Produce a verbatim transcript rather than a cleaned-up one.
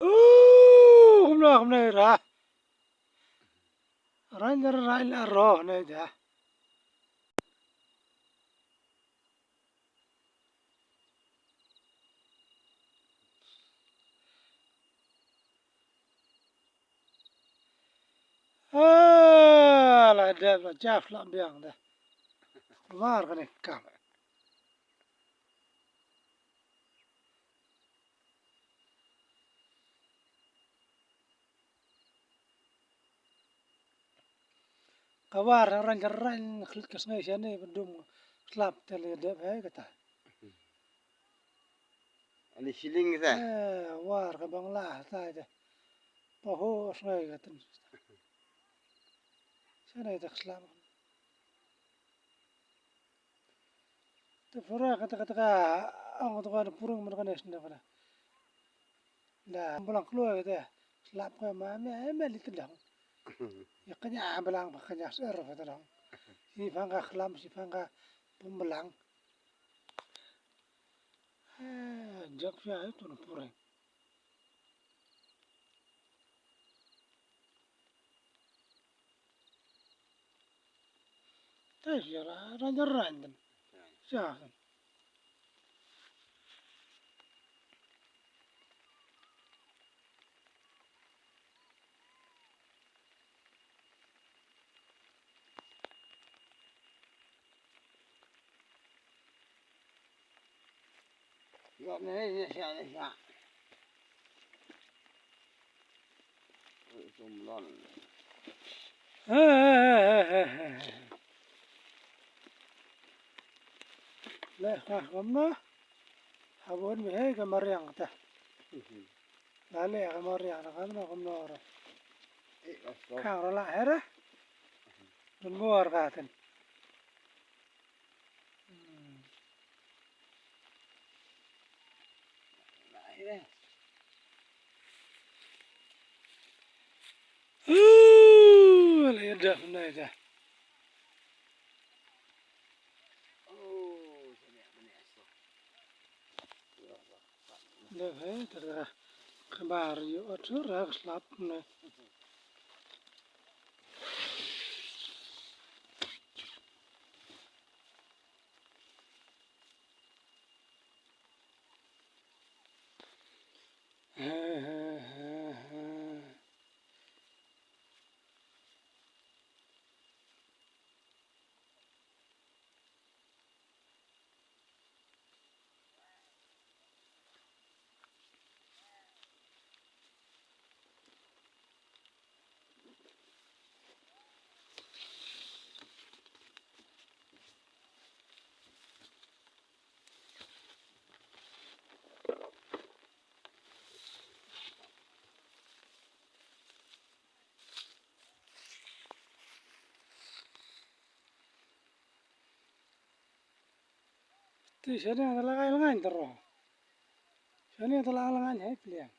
Uh, kumno kumno ra. Ran ran ran la ro ne da. Ah, la dep la jaf la biang da. Mar kane kam. Ka war rang rang khlit ka sngai shane ba dum slap te le dep hai kata. Ani shilling sa. Eh, war ka bangla ta de. Pa ho sngai ka ten. Shane ta slap. Te pura kata kata ka ong to ka purung man ka ne shane ka. Da balang kloi kata. Slap ka ma me me li tedang. Ya kanya balang ba kanya ser ba tedang. Si pang ka khlam si pang ka pembelang. Eh, jak sia itu na pureng. Te sia ra ra ra ra. Sia. Le ha kumno. Habun me he ka mariang ta. La le ka mariang ta kumno kumno ra. Kang ra la he ra. Dun bor ka ten. Ooh, la ïada na ïada. Dep he, tara khabar ïoh atur ha ka slap ne. Te shane nga la ngai la ngai taro. Shane nga la ngai la ngai hai pliang.